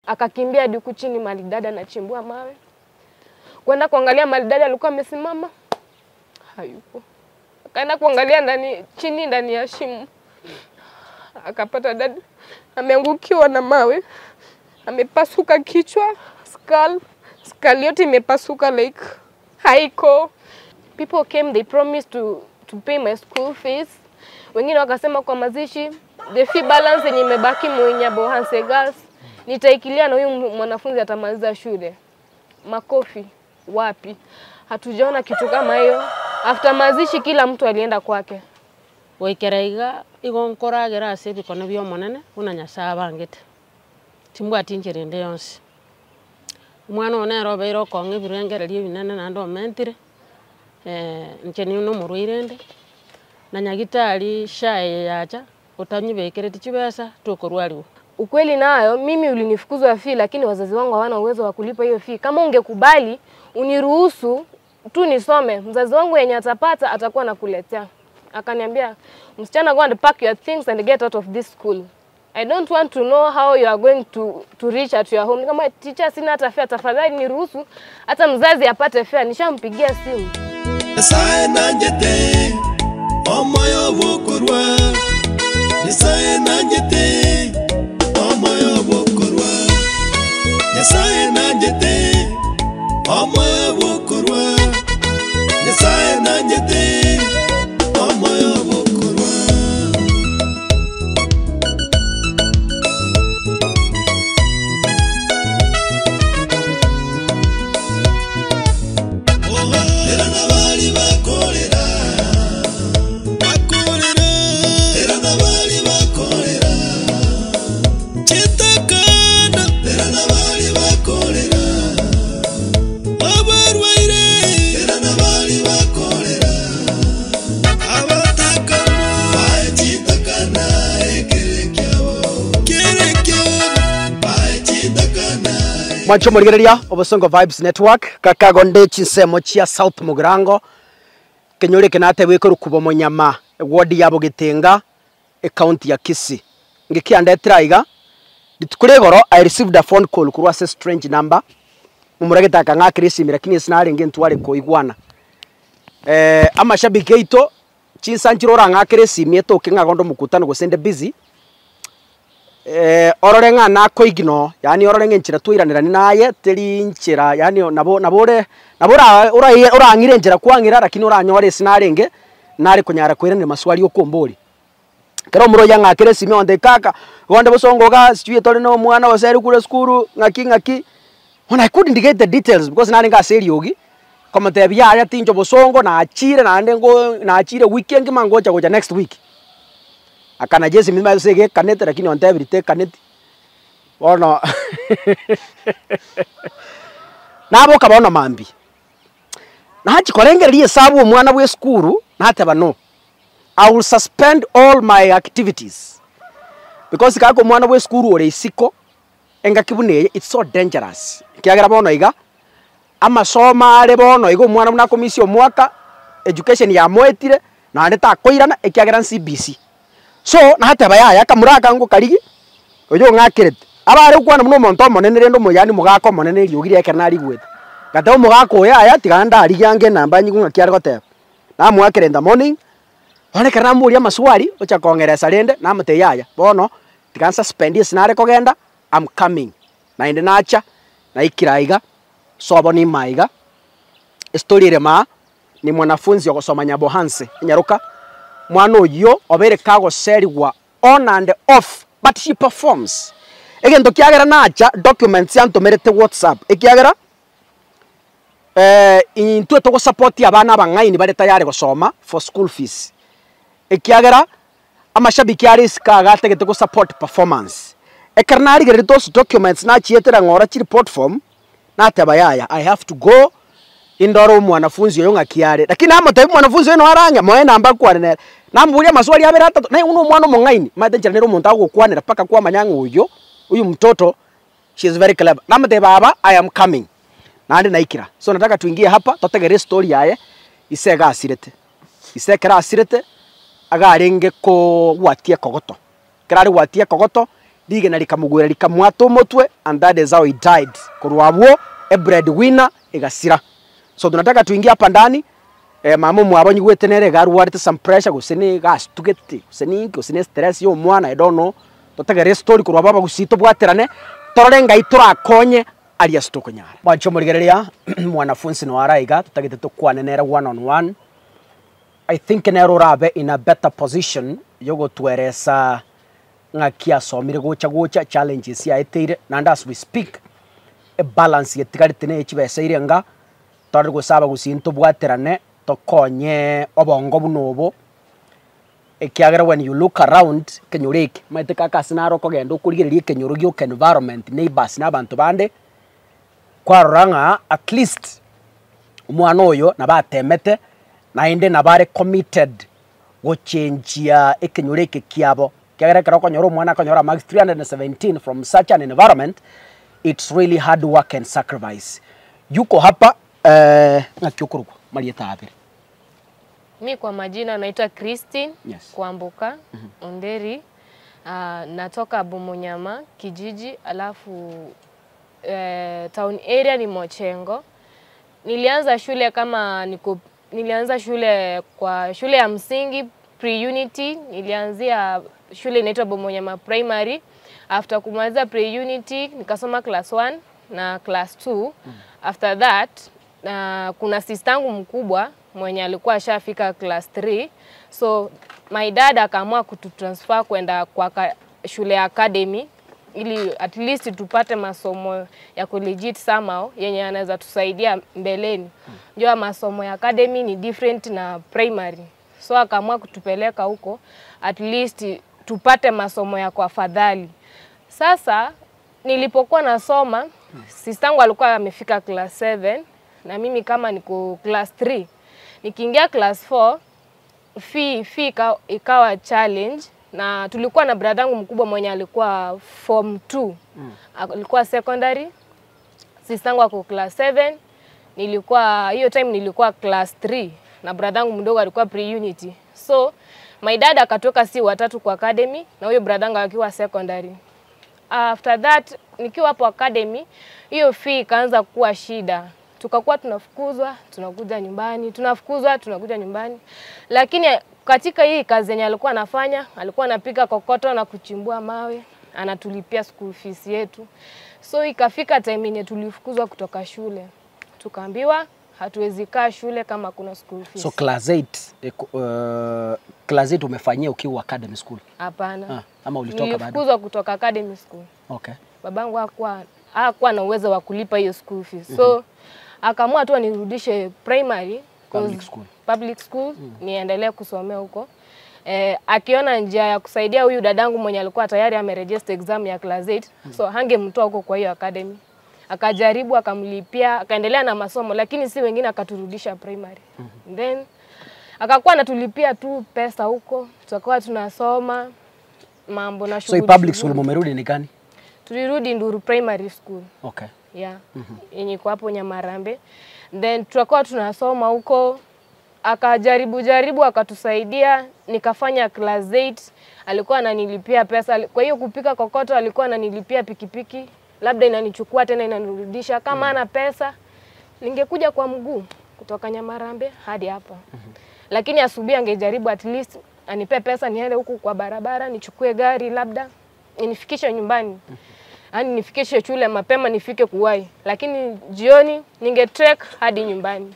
Akakimbia hadi huku chini mahali dada anachimbua mawe. Kwenda kuangalia mahali dada alikuwa amesimama, hayupo. Akaenda kuangalia ndani chini ndani ya shimo. Akapata dada ameangukiwa na mawe. Amepasuka kichwa, skull yote imepasuka like haiko. People came, they promised to pay my school fees. Wengine wakasema kwa mazishi the fee balance yenye imebaki Nyabohanse Girls nitaikilia na huyu mwanafunzi atamaliza shule. Makofi wapi? Hatujaona kitu kama hiyo. After mazishi kila mtu alienda kwake. Goikeraiga igonkoragera ase ebikono bia omonene buna Nyasaye abangete. Timbwati inchera ende yonsi. Omwana one nere obeire okong'a ebirengererio ebinene naende omentire, inche nigo na omorwaire ende, na nyagitari SHA eye yacha, otanyibekereti chibesa, tokorwariwa. Ukweli nayo mimi ulinifukuzwa fee, lakini wazazi wangu hawana uwezo wa kulipa hiyo fee. Kama ungekubali uniruhusu tu nisome, mzazi wangu yenye atapata atakuwa nakuletea. Akaniambia, msichana, go and pack your things and get out of this school. I don't want to know how you are going to reach at your home. Kama teacher sina hata fare, tafadhali niruhusu hata mzazi apate fare, nishampigia simu. Nyasaye nanjete omoyo bokorwa. Nyasaye nanjete omoyo bokorwa. Nyasaye nanjete omoyo bokorwa. Nyasaye nanjete omoyo bokorwa. Mwancho morigereria Obosongo Vibes Network kakagonde chinsemo chia South Mugirango kenyore kenate wiko rukubo monyama ward ya Bogetenga e county ya Kisii ngikiandetira iga ditukuregoro. I received a phone call kurwa se strange number mumurageta kang'akire simira lakini sinarenge ntware koigwana amashabiki eito chinsanchiro orang'akire simie toke ng'agondo mukutano gosende busy orore ng'ana koigino yani orore ng'enchera twiranira ni naye teri nchera yani nabo nabore nabora orang'ire nchera kwang'ira lakini oranyore sinarenge nare kunyara kwirane maswali okombori kero muro yang'akire simie onde kaka gonde bosongo ga sijui tore no mwana oseri kure skuru ng'aki ng'aki. When I couldn't get the details because nani ngaseri yogi komotebia aya tinjo bosongo na achire na ndengo na achire weekend mangocha gocha next week akana jesi mimi sege kanete lakini on every take kanete bono nabo kabona mambi nachi korengererie sabu omwana bwe skuru nateba no I will suspend all my activities because kako mwana bwe skuru ore isiko engakibune it's so dangerous kiagera bono iga amasoma are bono igo mwana muna komisi omwaka education ya moetire na ndeta koirana ekiagera CBC so nateba yaya kamuraka ngo karigi oyo ng'akirete abare kwana muno omonto omonene rende omoyani mogaka omonene eriogi riake narigwete gateba omogaka oyo aya tiga ndarigiange enamba nyigo ng'aki are goteba namwakere in the morning one ekero namoboria amaswali ocha kong'eresa rende namotebia yaya bono tiga nsuspendie sinare kogenda I'm coming naende nacha naikira iga sobo ni maiga story ere ma ni mwanafunzi ogosoma Nyabohanse nyaruka mwana oyo obere kagoserigwa on and off but she performs egento kiagera nacha documents yantomerete WhatsApp ekiagera intwe togo support abana abang'aini bare tayari gosoma for school fees ekiagera amashabiki ari sika gategete go support performance ekero narigerire those documents nachietera ng'ora chi report form nateba yaya I have to go indoro mwanafunzi oyo ng'akiare lakini amotebi mwanafunzi oyo noarang'a moe namba kwanenera namuburia maswali abere atato naye uno omwana omong'aini maete nchera nere omonto agokwanera mpaka kwamanya ng'a oyo huyu mtoto she is very clever namotebia baba I am coming naende naikira so nataka tuingie hapa totegere story yaye ise gasirete ise kera asirete agarenge kogwatia kogoto kerare gwatia kogoto Lige na likamugwera likamwato motwe, and that is how he died. Korwabwo a breadwinner egasira. So tunataka tuingie hapa ndani. Mama mwabonyi gwetenere garwarite some pressure gusene gas tugete gusene gusene stress yo mwana, I don't know. Totagere story korwa baba gusito bwaterane torore ngai turakonye aria stokonyara. Mwancho murigereria mwanafunzi no araiga tutagete tukwanenera one on one. I think nero rabe in a better position yogo tueresa ngakia somire gocha gocha challenges ya eteire, and as we speak a balance yetigarite ne chibesa irenga tori gusaba gusinto bwaterane tokonye obongo bunobo ekiagera. When you look around kenyuriki maite kakasinaro kogenda okurigereria kenyuru gioka environment neighbors na abantu bande kwaroranga at least omwana oyo nabatemete naende nabare committed gochenjia ekenyuru eke kiabo kiagera kero konyora omwana akonyora marks 317 from such an environment. It's really hard work and sacrifice. Yuko hapa ngakiokorwa Marieta abere. Mi kwa majina naitwa Christine. Yes. Kwamboka Onderi. Natoka Bumunyama kijiji, alafu town area ni Mochengo. Nilianza shule kama nilianza shule kwa shule ya msingi pre-unity, nilianzia shule inaitwa Bumunyama Primary. After kumaliza pre-unity nikasoma class 1 na class 2. After that kuna sistangu mkubwa mwenye alikuwa ashafika class 3, so my dad akaamua kututransfer kwenda kwa shule ya academy ili at least tupate masomo ya collegiate somehow yenye anaweza tusaidia mbeleni. Njua masomo ya academy ni different na primary, so akaamua kutupeleka huko at least tupate masomo ya kwa afadhali. Sasa nilipokuwa nasoma, sistangu alikuwa amefika class 7 na mimi kama niko class 3. Nikiingia class 4, fee ikawa challenge, na tulikuwa na bradangu mkubwa mwenye alikuwa form 2. Alikuwa secondary. Sistangu ako class 7, nilikuwa hiyo time nilikuwa class 3 na bradangu mdogo alikuwa pre-unity. So my dad akatoka si watatu kwa academy na huyo bradangu akiwa secondary. After that nikiwa hapo academy, hiyo fee ikaanza kuwa shida. Tukakuwa tunafukuzwa, tunakuja nyumbani, tunafukuzwa, tunakuja nyumbani. Lakini katika hii kazi yenye alikuwa anafanya, alikuwa anapika kokoto na kuchimbua mawe, anatulipia school fees yetu. So ikafika time yenye tulifukuzwa kutoka shule. Tukaambiwa hatuwezi kaa shule kama kuna school fees. So class 8, class 8 umefanyia ukiwa academy school? Hapana. Ama ulitoka bado? Nilifukuzwa kutoka academy school. Okay. Babangu hakuwa na uwezo wa kulipa hiyo school fees. So akaamua tu anirudishe primary, public school. Public school, niendelee kusomea huko. Akiona njia ya kusaidia huyu dadangu mwenye alikuwa tayari ameregister exam ya class 8, so hangemtoa huko kwa hiyo academy. Akajaribu akamlipia, akaendelea na masomo, lakini si wengine akaturudisha primary. Then akakuwa anatulipia tu pesa huko, tutakuwa tunasoma mambo na shughuli. So public school mumerudi ni gani? Tulirudi Nduru Primary School. Okay. Yeah. Yenye iko hapo Nyamarambe. Then tutakuwa tunasoma huko. Akajaribu jaribu akatusaidia, nikafanya class 8, alikuwa ananilipia pesa. Kwa hiyo kupika kokoto alikuwa ananilipia pikipiki, labda inanichukua tena inanirudisha. Kama ana pesa ningekuja kwa mguu kutoka Nyamarambe hadi hapa. Lakini asubuhi angejaribu at least anipe pesa niende huku kwa barabara nichukue gari labda nifikishe nyumbani. Yaani nifikishe shule mapema nifike kuwahi. Lakini jioni ninge trek hadi nyumbani.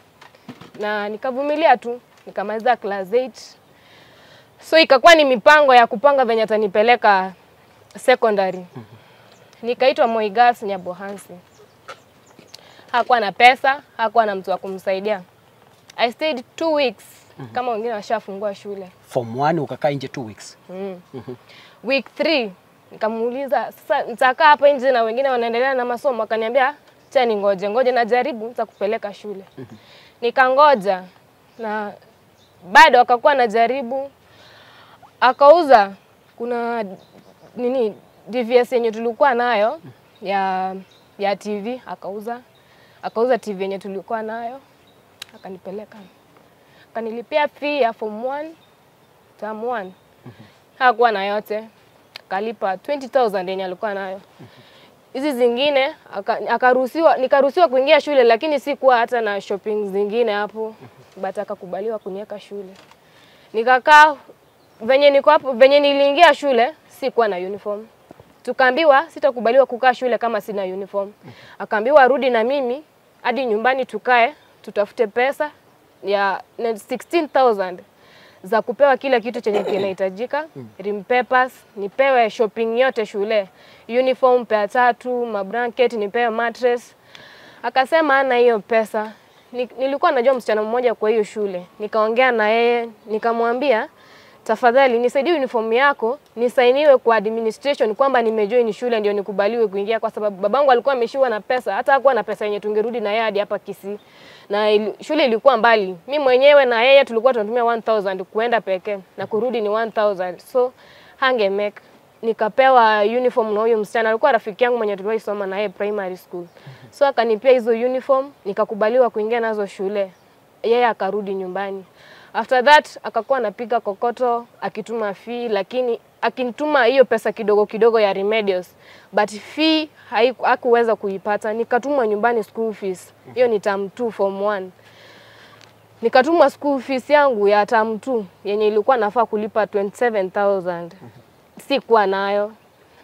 Na nikavumilia tu, nikamaliza class 8. So ikakuwa ni mipango ya kupanga venye atanipeleka secondary. Nikaitwa Moi Girls Nyabohansi. Hakuwa na pesa, hakuwa na mtu wa kumsaidia. I stayed 2 weeks kama wengine washafungua shule. Form 1 ukakaa nje 2 weeks. Week 3 nikamuuliza, sasa nitakaa hapa nje na wengine wanaendelea na masomo? Akaniambia acha ningoje, ngoje najaribu nitakupeleka shule. Nikangoja na bado akakuwa anajaribu. Akauza kuna nini DVS yenye tulikuwa nayo ya TV, akauza TV yenye tulikuwa nayo, akanipeleka. Akanilipia fee ya form 1 term 1. Hakuwa na yote. Akalipa 20,000 yenye alikuwa nayo. Hizi zingine akaruhusiwa, nikaruhusiwa kuingia shule lakini sikuwa hata na shopping zingine hapo. But akakubaliwa kuniweka shule. Nikakaa venye niko hapo, venye niliingia shule sikuwa na uniform. Tukaambiwa sitakubaliwa kukaa shule kama sina uniform. Akaambiwa rudi na mimi hadi nyumbani tukae tutafute pesa ya 16,000 za kupewa kila kitu chenye kinahitajika, rim papers, nipewe shopping yote shule, uniform pair 3, mablanket, nipewe mattress. Akasema ana hiyo pesa. Nilikuwa najua msichana mmoja kwa hiyo shule. Nikaongea na yeye, nikamwambia tafadhali nisaidie uniform yako, nisainiwe kwa administration kwamba nimejoin shule ndio nikubaliwe kuingia, kwa sababu babangu alikuwa ameshiwa na pesa, hata hakuwa na pesa yenye tungerudi na yeye hadi hapa Kisii. Na shule ilikuwa mbali. Mimi mwenyewe na yeye tulikuwa tunatumia 1000 kuenda pekee na kurudi ni 1000. So hange make. Nikapewa uniform na huyo msichana, alikuwa rafiki yangu mwenye tuliwahi soma na yeye primary school. So akanipea hizo uniform, nikakubaliwa kuingia nazo shule. Yeye akarudi nyumbani. After that akakuwa anapiga kokoto akituma fee, lakini akinituma hiyo pesa kidogo kidogo ya remedials, but fee hakuweza kuipata. Nikatumwa nyumbani school fees. Hiyo ni term 2 form 1. Nikatumwa school fees yangu ya term 2 yenye ilikuwa nafaa kulipa 27,000. Sikuwa nayo.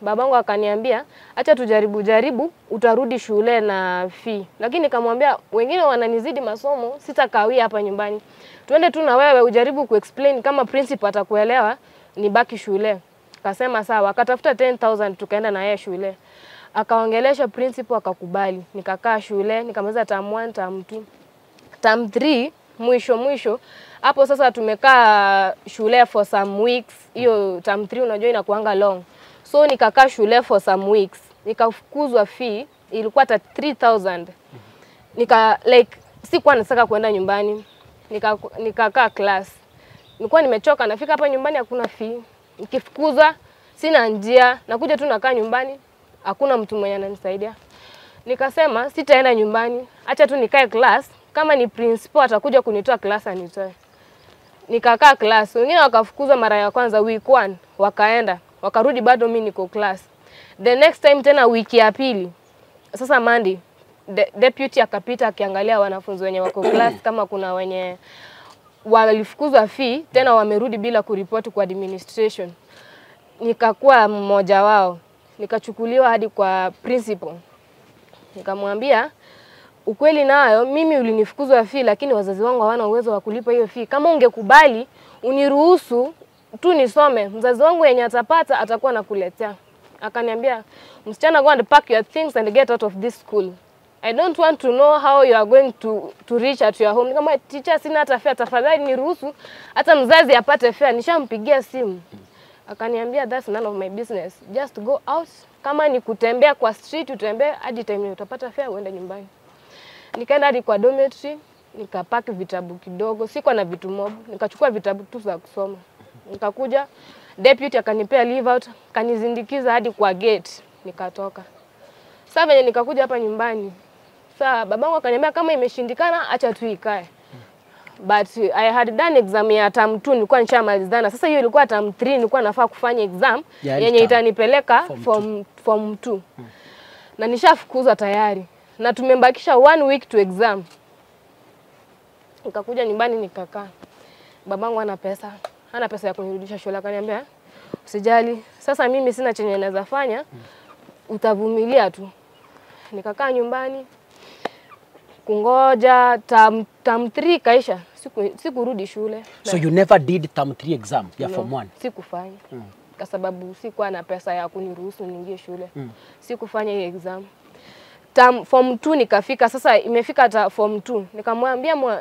Babangu akaniambia acha tujaribu jaribu utarudi shule na fee. Lakini nikamwambia wengine wananizidi masomo, sitakawia hapa nyumbani. Tuende tu na wewe ujaribu kuexplain, kama principal atakuelewa nibaki shule. Akasema sawa, akatafuta 10,000 tukaenda na yeye shule. Akaongelesha principal akakubali. Nikakaa shule, nikamaliza term 1, term 2. Term 3 mwisho hapo sasa tumekaa shule for some weeks. Hiyo term 3 unajua inakuanga long. So nikakaa shule for some weeks. Nikafukuzwa fee ilikuwa hata 3,000. Nika like sikuwa nataka kwenda nyumbani. Nikakaa class. Nilikuwa nimechoka, nafika hapa nyumbani hakuna fee. Nikifukuzwa sina njia, nakuja tu nakaa nyumbani, hakuna mtu mwenye ananisaidia. Nikasema sitaenda nyumbani, acha tu nikae class, kama ni principal atakuja kunitoa class anitoe. Nikakaa class, wengine wakafukuzwa mara ya kwanza week 1, wakaenda, wakarudi bado mimi niko class. The next time tena wiki ya pili, sasa Monday, deputy akapita akiangalia wanafunzi wenye wako class kama kuna wenye walifukuzwa fee tena wamerudi bila kuripoti kwa administration. Nikakuwa mmoja wao. Nikachukuliwa hadi kwa principal. Nikamwambia ukweli nayo mimi ulinifukuzwa fee lakini wazazi wangu hawana uwezo wa kulipa hiyo fee. Kama ungekubali uniruhusu tu nisome, mzazi wangu yenye atapata atakuwa nakuletea. Akaniambia msichana, go and pack your things and get out of this school. I don't want to know how you are going to reach at your home. Kama teacher sina hata fare, tafadhali niruhusu hata mzazi apate fare, nishampigia simu. Akaniambia that's none of my business. Just go out. Kama ni kutembea kwa street utembee hadi time utapata fare uende nyumbani. Nikaenda hadi kwa dormitory, nikapaki vitabu kidogo, sikuwa na vitu mob, nikachukua vitabu tu za kusoma. Nikakuja, deputy akanipea leave out, kanizindikiza hadi kwa gate, nikatoka. Sasa venye nikakuja hapa nyumbani, sasa babangu akaniambia kama imeshindikana acha tu ikae. But I had done exam ya term 2, nilikuwa nishamalizana. Sasa hiyo ilikuwa term 3, nilikuwa nafaa kufanya exam yenye itanipeleka form 2. Na nishafukuzwa tayari. Na tumembakisha 1 week to exam. Nikakuja nyumbani nikakaa. Babangu hana pesa. Hana pesa ya kunirudisha shule. Akaniambia usijali. Sasa mimi sina chenye naweza fanya. Utavumilia tu. Nikakaa nyumbani kungoja term 3 kaisha. Sikurudi shule. So you never did term 3 exam ya form 1? Sikufanya. Kwa sababu sikuwa na pesa ya kuniruhusu niingie shule. Sikufanya hiyo exam. Term form 2 nikafika, sasa imefika hata form 2.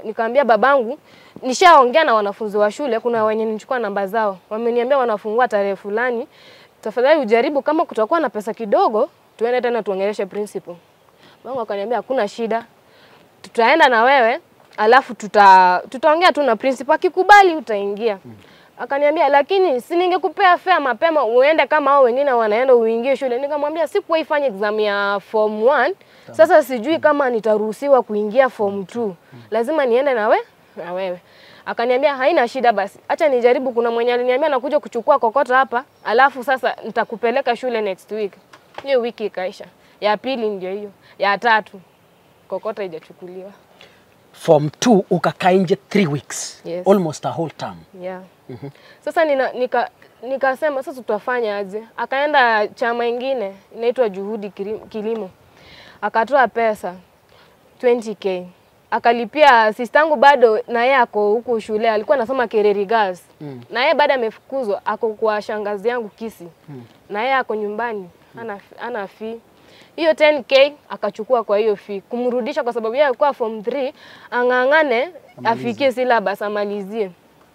Nikamwambia babangu, nishaongea na wanafunzi wa shule, kuna wenye nilichukua namba zao. Wameniambia wanafungua tarehe fulani. Tafadhali ujaribu kama kutakuwa na pesa kidogo, tuende tena tuongeleshe principal. Babangu akaniambia hakuna shida. Tutaenda na wewe, alafu tutaongea tu na principal, akikubali utaingia. Akaniambia lakini si ningekupea fare mapema uende kama hao wengine wanaenda uingie shule. Nikamwambia sikuwahi fanya exam ya form 1. Sasa sijui kama nitaruhusiwa kuingia form 2. Lazima niende na wewe. Akaniambia haina shida basi, acha nijaribu, kuna mwenye aliniambia nakuja kuchukua kokoto hapa, alafu sasa nitakupeleka shule next week. Hiyo wiki ikaisha. Ya pili ndio hiyo, ya tatu kokoto haijachukuliwa. Form 2 ukakaa nje 3 weeks. Yes. Almost a whole term. Yeah. Sasa nikasema sasa tutafanya aje? Akaenda chama ingine inaitwa Juhudi Kilimo. Akatoa pesa 20k. Akalipia sistangu bado na yeye ako huku shule, alikuwa anasoma Kereri Girls. Na yeye bado amefukuzwa, ako kwa shangazi yangu Kisi. Na yeye ako nyumbani, ana fee. Hiyo 10k akachukua kwa hiyo fee kumrudisha, kwa sababu yeye alikuwa form 3, angangane afikie syllabus amalizie.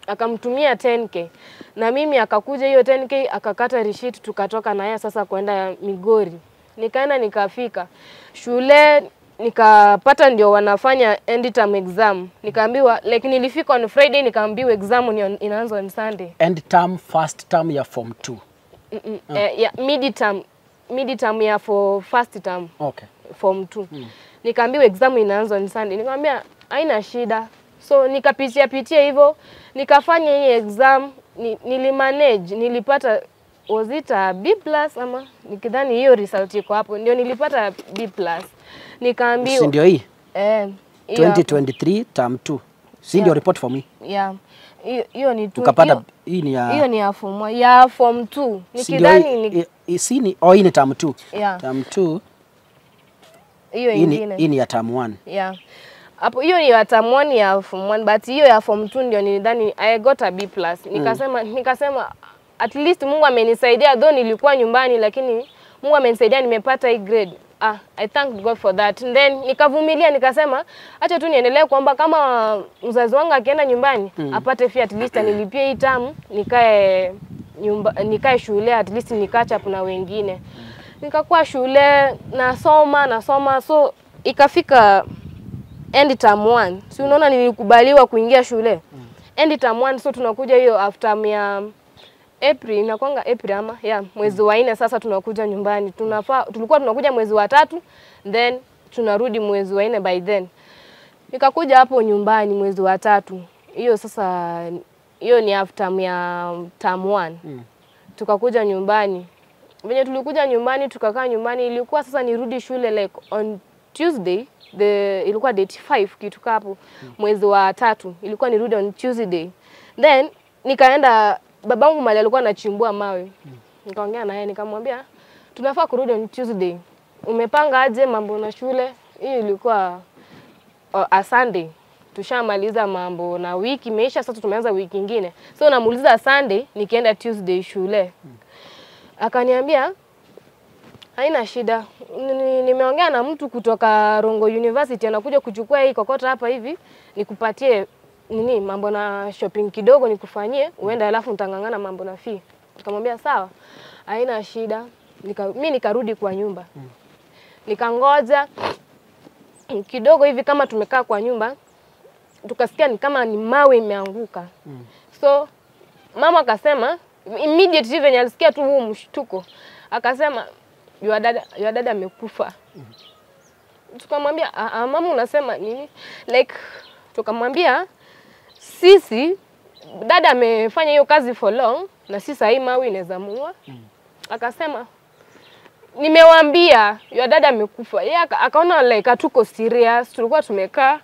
Akamtumia 10k. Na mimi akakuja hiyo 10k akakata receipt, tukatoka na yeye sasa kwenda Migori. Nikaenda nikafika shule nikapata ndio wanafanya end term exam. Nikaambiwa like nilifika on Friday, nikaambiwa exam ni inaanza on Sunday. End term, first term ya form 2. Yeah, mid term ya for first term. Okay. Form 2. Nikaambiwa exam inaanza on Sunday. Nikamwambia haina shida. So nikapitia pitia hivyo, nikafanya hii exam, nilimanage, nilipata was it a B+ ama nikidhani hiyo result iko hapo ndio nilipata B+. Nikaambiwa si ndio hii? 2023 term 2. Si ndio report for me? Yeah. Hiyo ni ukapata hii ni ya hiyo ni ya form 1, ya form 2. Nikidhani ni si ni oh, hii ni term 2. Yeah. Term 2. Hiyo ingine. Hii ni ya term 1. Yeah. Hapo hiyo ni ya term 1 ya form 1, but hiyo ya form 2 ndio nilidhani I got a B+. Nikasema at least Mungu amenisaidia, though nilikuwa nyumbani lakini Mungu amenisaidia nimepata hii grade. I thank God for that. And then nikavumilia, nikasema acha tu niendelee kuomba kama mzazi wangu akienda nyumbani apate fee at least anilipie hii term, nikae nikae shule at least nikatch up na wengine. Nikakuwa shule nasoma, so ikafika end term 1. Si unaona nilikubaliwa kuingia shule. End term 1, so tunakuja hiyo after ya April, inakuanga April ama yeah, mwezi wa 4 sasa tunakuja nyumbani. Tulikuwa tunakuja mwezi wa 3, then tunarudi mwezi wa 4 by then. Nikakuja hapo nyumbani mwezi wa 3. Hiyo sasa hiyo ni after ya term 1. Tukakuja nyumbani. Venye tulikuja nyumbani tukakaa nyumbani, ilikuwa sasa nirudi shule like on Tuesday, ilikuwa date 5 kitu hapo mwezi wa 3. Ilikuwa nirudi on Tuesday. Then nikaenda babangu mali alikuwa anachimbua mawe. Nikaongea naye nikamwambia tunafaa kurudi on Tuesday. Umepanga aje mambo na shule? Hii ilikuwa a Sunday. Tushamaliza mambo na wiki imeisha, sasa tumeanza wiki nyingine. So namuuliza Sunday nikienda Tuesday shule. Akaniambia haina shida. Nimeongea na mtu kutoka Rongo University anakuja kuchukua hii kokoto hapa hivi, nikupatie nini mambo na shopping kidogo nikufanyie uende, alafu nitangangana mambo na fee. Nikamwambia sawa, haina shida. Mimi nikarudi kwa nyumba. Nikangoja kidogo hivi kama tumekaa kwa nyumba, tukasikia ni kama ni mawe imeanguka. So mama akasema immediately venye alisikia tu huu mshtuko, akasema yua dada amekufa. Tukamwambia mama unasema nini? Like tukamwambia sisi dada amefanya hiyo kazi for long na sisi hii mawe inaweza muua. Akasema nimewaambia yua dada amekufa. Yeye akaona like hatuko serious, tulikuwa tumekaa,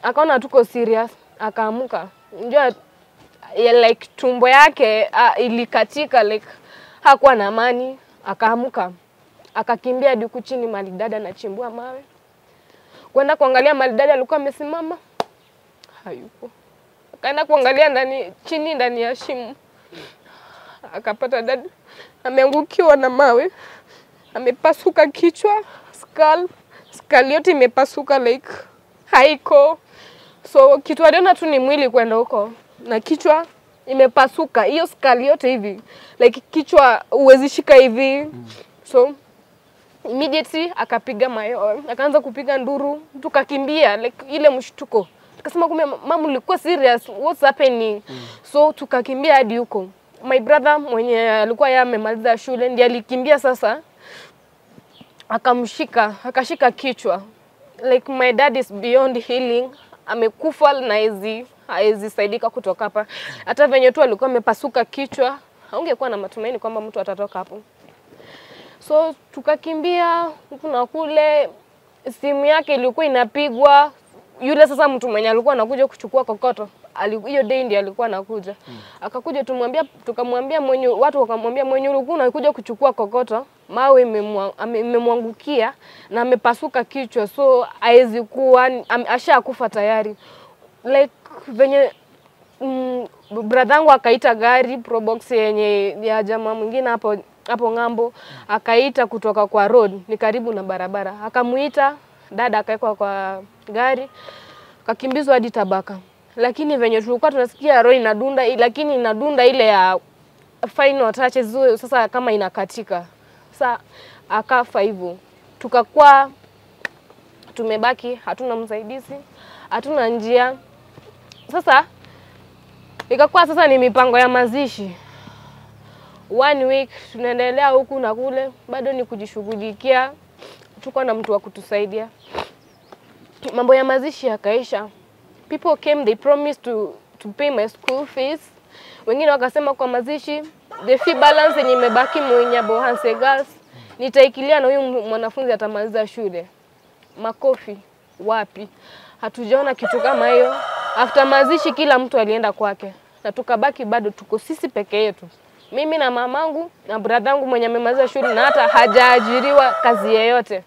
akaona hatuko serious, akaamuka. Unajua like tumbo yake ilikatika, like hakuwa na amani, akaamuka. Akakimbia hadi huku chini mali dada anachimbua mawe. Kwenda kuangalia mali dada alikuwa amesimama, hayupo. Akaenda kuangalia ndani chini ndani ya shimo. Akapata dada ameangukiwa na mawe. Amepasuka kichwa, skull yote imepasuka like haiko. So kitu aliona tu ni mwili kwenda huko na kichwa imepasuka, hiyo skull yote hivi. Like kichwa huwezi shika hivi. So immediately akapiga mayo, akaanza kupiga nduru, tukakimbia like ile mshtuko. Tukasema kumbe mama ulikuwa serious, what's happening? So tukakimbia hadi huko. My brother mwenye alikuwa yeye amemaliza shule ndiye alikimbia sasa, akamshika, akashika kichwa. Like my dad is beyond healing. Amekufa na haezi saidika kutoka hapa. Hata venye tu alikuwa amepasuka kichwa, haungekuwa na matumaini kwamba mtu atatoka hapo. So tukakimbia huku na kule, simu yake ilikuwa inapigwa. Yule sasa mtu mwenye alikuwa anakuja kuchukua kokoto, hiyo day ndiye alikuwa anakuja. Akakuja tukamwambia mwenye, watu wakamwambia mwenye ulikuwa unakuja kuchukua kokoto, mawe imemwangukia na amepasuka kichwa, so haezi kuwa ashakufa tayari. Like venye bradhangu akaita gari Probox yenye ya jamaa mwingine hapo ng'ambo, akaita kutoka kwa road, ni karibu na barabara. Akamuita dada, akawekwa kwa gari, akakimbizwa hadi Tabaka. Lakini venye tulikuwa tunasikia roho inadunda, lakini inadunda ile ya final touches, sasa kama inakatika. Sasa akafa hivyo. Tukakuwa tumebaki hatuna msaidizi, hatuna njia. Sasa ikakuwa sasa ni mipango ya mazishi. 1 week tunaendelea huku na kule, bado ni kujishughulikia, tuko na mtu wa kutusaidia. Mambo ya mazishi yakaisha. People came, they promised to pay my school fees. Wengine wakasema kwa mazishi the fee balance yenye imebaki Nyabohanse Girls nitaikilia na huyu mwanafunzi atamaliza shule. Makofi wapi? Hatujaona kitu kama hiyo. After mazishi kila mtu alienda kwake na tukabaki bado tuko sisi peke yetu. Mimi na mamangu na bradhangu mwenye amemaliza shule na hata hajaajiriwa kazi yoyote.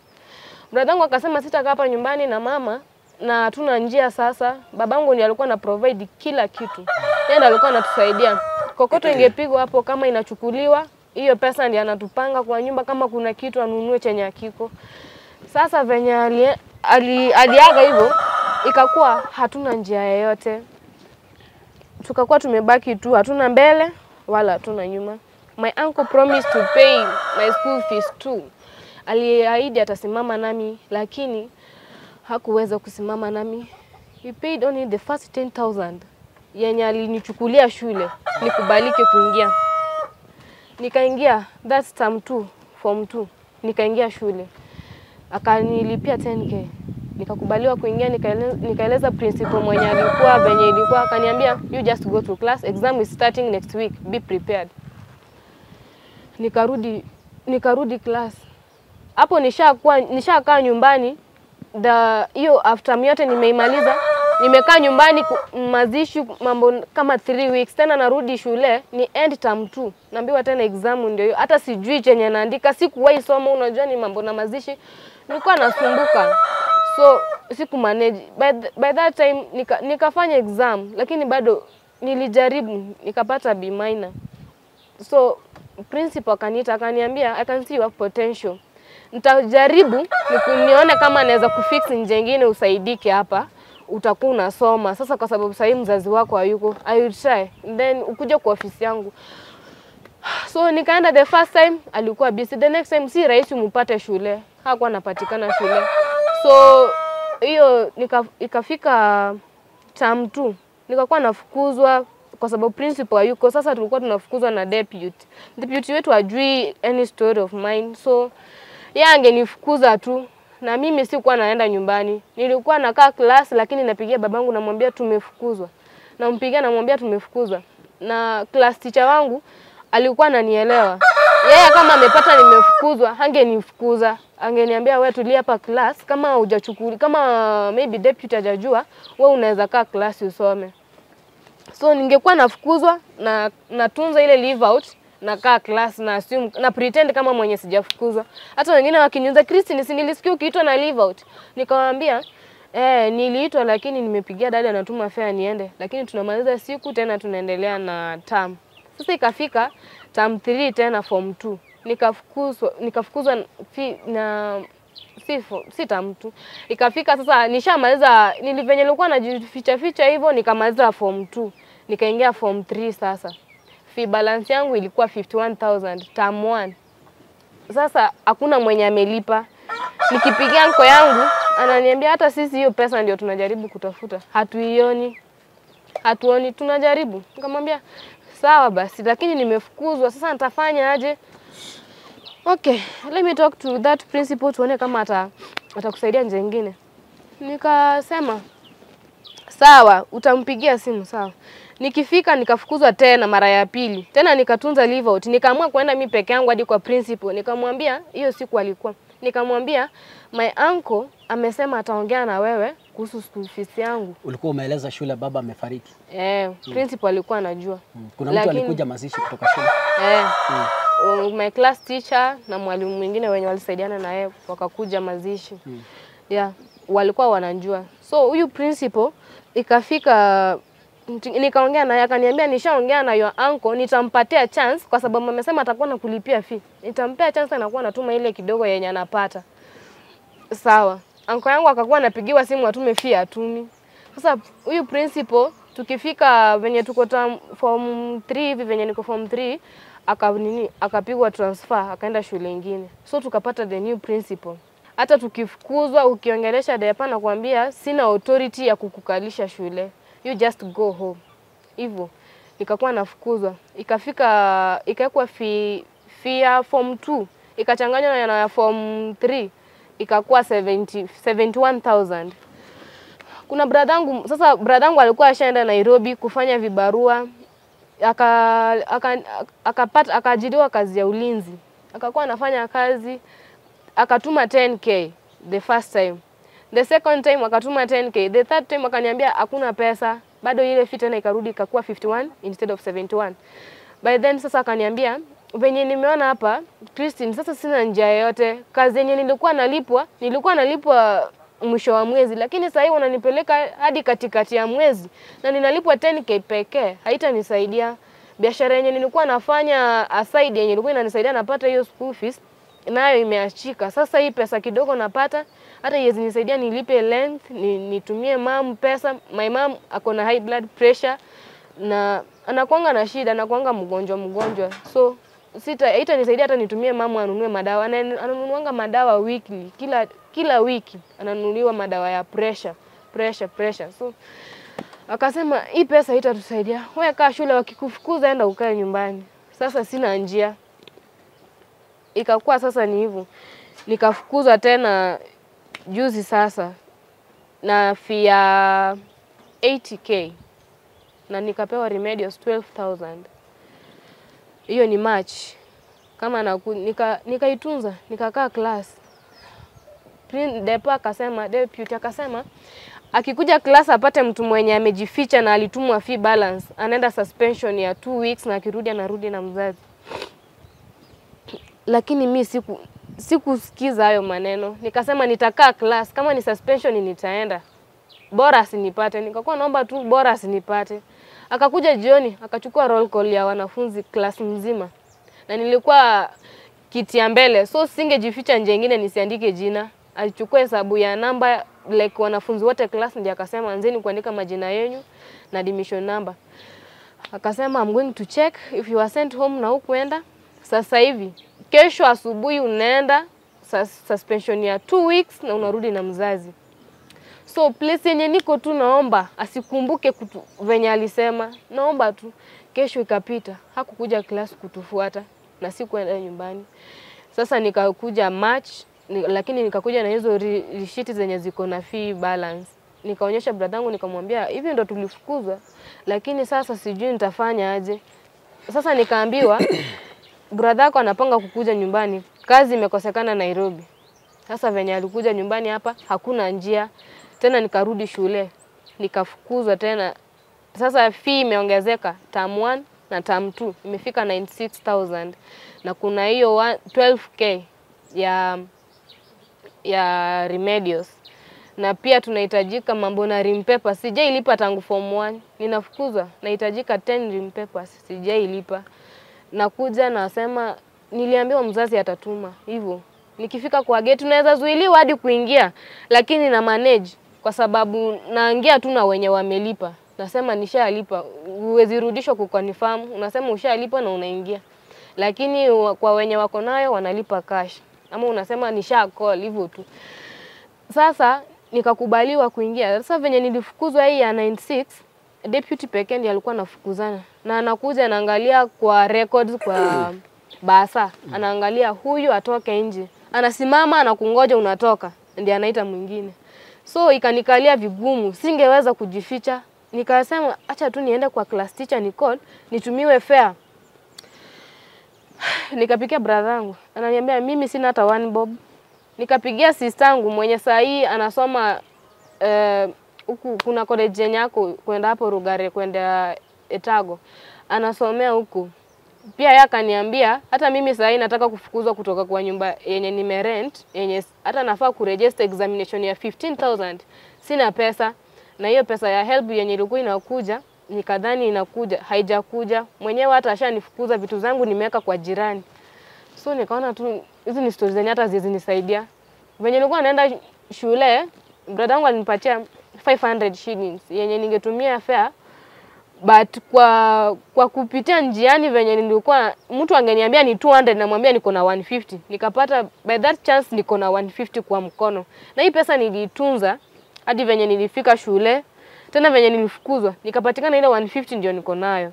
Bradhangu akasema sitakaa hapa nyumbani na mama na hatuna njia sasa. Babangu ndiye alikuwa ana provide kila kitu. Yeye ndiye alikuwa anatusaidia. Kokoto ingepigwa hapo kama inachukuliwa, hiyo pesa ndiye anatupanga kwa nyumba, kama kuna kitu anunue chenye hakiko. Sasa venye aliaga hivyo, ikakuwa hatuna njia yoyote. Tukakuwa tumebaki tu, hatuna mbele wala hatuna nyuma. My uncle promised to pay my school fees too. Aliahidi atasimama nami, lakini hakuweza kusimama nami. He paid only the first 10,000 yenye alinichukulia shule nikubalike kuingia. Nikaingia, that's term 2, form 2. Nikaingia shule. Akanilipia 10k. Nikakubaliwa kuingia, nikaeleza principal mwenye alikuwa venye ilikuwa, akaniambia you just go to class, exam is starting next week, be prepared. Nikarudi class. Hapo nishakaa nyumbani, hiyo after yote nimeimaliza. Nimekaa nyumbani mazishi mambo kama 3 weeks, tena narudi shule ni end term 2. Naambiwa tena exam ndio hiyo. Hata sijui chenye naandika, sikuwahi soma, unajua ni mambo na mazishi. Nilikuwa nasumbuka. So siku manage. By that time nikafanya exam, lakini bado nilijaribu nikapata B minor. So principal akaniita akaniambia I can see you have potential. Nitajaribu nione kama naweza kufix nje nyingine usaidike hapa. Utakuwa unasoma. Sasa kwa sababu sasa mzazi wako hayuko, I will try. Then ukuje kwa ofisi yangu. So nikaenda the first time alikuwa busy. The next time si rahisi umpate shule. Hakuwa anapatikana shule. So hiyo ikafika term 2. Nikakuwa nafukuzwa kwa sababu principal hayuko. Sasa tulikuwa tunafukuzwa na deputy. Deputy wetu hajui any story of mine. So yeye angenifukuza tu. Na mimi sikuwa naenda nyumbani. Nilikuwa nakaa class, lakini napigia babangu namwambia tumefukuzwa. Nampigia namwambia tumefukuzwa. Na class teacher wangu alikuwa ananielewa. Yeye kama amepata nimefukuzwa, hangenifukuza. Angeniambia wewe tulia hapa class, kama hujachukuli, kama maybe deputy hajajua, wewe unaweza kaa class usome. So ningekuwa nafukuzwa na natunza ile leave out, na kaa class na assume na pretend kama mwenye sijafukuzwa. Hata wengine wakiniuliza Christine, si nilisikia ukiitwa na leave out. Nikamwambia niliitwa lakini nimepigia dada anatuma fare niende, lakini tunamaliza siku tena tunaendelea na term. Sasa ikafika term 3 tena form 2. Nikafukuzwa na si term 2. Ikafika sasa nishamaliza, nilivenye nilikuwa najificha ficha hivyo nikamaliza form 2. Nikaingia form 3 sasa. Fee balance yangu ilikuwa 51,000 term 1. Sasa hakuna mwenye amelipa. Nikipigia nko yangu ananiambia hata sisi hiyo pesa ndio tunajaribu kutafuta. Hatuioni. Hatuoni, tunajaribu. Nikamwambia sawa basi, lakini nimefukuzwa sasa nitafanya aje? Okay, let me talk to that principal tuone kama atakusaidia njia nyingine. Nikasema Sawa, utampigia simu sawa. Nikifika nikafukuzwa tena mara ya pili. Tena nikatunza leave out. Nikaamua kwenda mimi peke yangu hadi kwa principal. Nikamwambia hiyo siku alikuwa. Nikamwambia my uncle amesema ataongea na wewe kuhusu school fees yangu. Ulikuwa umeeleza shule baba amefariki. Principal alikuwa anajua. Kuna mtu alikuja mazishi kutoka shule. My class teacher na mwalimu mwingine wenye walisaidiana na yeye wakakuja mazishi. Yeah, walikuwa wanajua. So huyu principal ikafika nikaongea naye akaniambia nishaongea na your uncle, nitampatia chance kwa sababu amesema atakuwa nakulipia fee. Nitampea chance anakuwa anatuma ile kidogo yenye anapata. Sawa. Uncle yangu akakuwa anapigiwa simu atume fee atumi. Sasa huyu principal tukifika venye tuko form 3 hivi venye niko form 3 akapigwa transfer akaenda shule nyingine. So tukapata the new principal. Hata tukifukuzwa ukiongelesha depa na kuambia sina authority ya kukukalisha shule. You just go home. Hivyo nikakuwa nafukuzwa. Ikafika ikakuwa fee ya form 2 ikachanganywa na ya form 3 ikakuwa 71,000. Kuna brother sasa brother yangu alikuwa ashaenda Nairobi kufanya vibarua, akapata akaajiriwa kazi ya ulinzi. Akakuwa anafanya kazi, akatuma 10k the first time. The second time akatuma 10k, the third time akaniambia hakuna pesa, bado ile fee tena ikarudi ikakuwa 51 instead of 71. By then sasa akaniambia venye nimeona hapa Christine, sasa sina njia yoyote. Kazi yenye nilikuwa nalipwa mwisho wa mwezi, lakini sasa hivi wananipeleka hadi katikati ya mwezi na ninalipwa 10k pekee, haitanisaidia. Biashara yenye nilikuwa nafanya aside yenye ilikuwa inanisaidia napata hiyo school fees nayo imeachika. Sasa hii pesa kidogo napata hata iwezi nisaidia nilipe length, nitumie mom pesa. My mom ako na high blood pressure na anakuanga na shida, anakuanga mgonjwa. So haitanisaidia hata nitumie mama anunue madawa. Ananunuanga madawa weekly, kila wiki ananunuliwa madawa ya pressure. So akasema hii pesa haitatusaidia. Wewe kaa shule, wakikufukuza enda ukae nyumbani. Sasa sina njia. Ikakuwa sasa ni hivyo. Nikafukuzwa tena juzi sasa na fee ya 80k na nikapewa remedials 12,000. Hiyo ni March. Kama nikaitunza, nikakaa class. Depa akasema, deputy akasema akikuja class apate mtu mwenye amejificha na alitumwa fee balance, anaenda suspension ya 2 weeks na akirudi anarudi na mzazi. Lakini mi sikusikiza hayo maneno. Nikasema nitakaa class, kama ni suspension nitaenda. Bora asinipate. Nikakuwa naomba tu bora asinipate. Akakuja jioni, akachukua roll call ya wanafunzi class mzima. Na nilikuwa kiti ya mbele, so singejificha nje nyingine nisiandike jina. Alichukua hesabu ya namba like wanafunzi wote class, ndiye akasema anzeni kuandika majina yenu na admission number. Akasema I'm going to check if you are sent home na hukuenda. Sasa hivi kesho asubuhi unaenda suspension ya 2 weeks na unarudi na mzazi. So place yenye niko tu naomba asikumbuke venye alisema, naomba tu. Kesho ikapita, hakukuja class kutufuata na sikuenda nyumbani. Sasa nikakuja March, lakini nikakuja na hizo receipt zenye ziko na fee balance. Nikaonyesha brother yangu nikamwambia hivi ndo tulifukuzwa, lakini sasa sijui nitafanya aje. Sasa nikaambiwa brother yako anapanga kukuja nyumbani, kazi imekosekana Nairobi. Sasa venye alikuja nyumbani hapa hakuna njia. Tena nikarudi shule, nikafukuzwa tena. Sasa fee imeongezeka term 1 na term 2 imefika 96,000 na kuna hiyo 12k ya remedials. Na pia tunahitajika mambo na rim papers. Sijailipa tangu form 1. Ninafukuzwa, nahitajika 10 rim papers, sijailipa. Nakuja nasema niliambiwa mzazi atatuma hivyo. Nikifika kwa gate tunaweza zuiliwa hadi kuingia, lakini na manage kwa sababu naingia tu na wenye wamelipa. Nasema nishalipa, huwezi rudishwa kuconfirm, unasema ushalipa na unaingia. Lakini kwa wenye wako nayo wanalipa cash. Ama unasema nisha call hivyo tu. Sasa nikakubaliwa kuingia. Sasa venye nilifukuzwa hii ya 96, deputy pekee ndiye alikuwa anafukuzana. Na anakuja anaangalia kwa records kwa basa, anaangalia huyu atoke nje. Anasimama anakungoja unatoka, ndiye anaita mwingine. So ikanikalia vigumu, singeweza kujificha. Nikasema acha tu niende kwa class teacher Nicole nitumiwe fare. Nikapigia brother yangu, ananiambia mimi sina hata 1 bob. Nikapigia sister yangu mwenye saa hii anasoma huku kuna college yenye yako kwenda hapo Rugare kwenda Etago. Anasomea huku. Pia yeye akaniambia hata mimi saa hii nataka kufukuzwa kutoka kwa nyumba yenye nimerent, yenye hata nafaa kuregister examination ya 15,000. Sina pesa. Na hiyo pesa ya help yenye ilikuwa inakuja, nikadhani inakuja, haijakuja. Mwenyewe hata ashanifukuza, vitu zangu nimeweka kwa jirani. So nikaona tu hizi ni stories zenye hata hazinisaidia. Venye nilikuwa naenda shule, brother yangu alinipatia 500 shillings yenye ningetumia fare. But kwa kupitia njiani venye nilikuwa, mtu angeniambia ni 200 namwambia niko na 150. Nikapata by that chance niko na 150 kwa mkono. Na hii pesa niliitunza hadi venye nilifika shule. Tena venye nilifukuzwa nikapatikana ile 150 ndio niko nayo.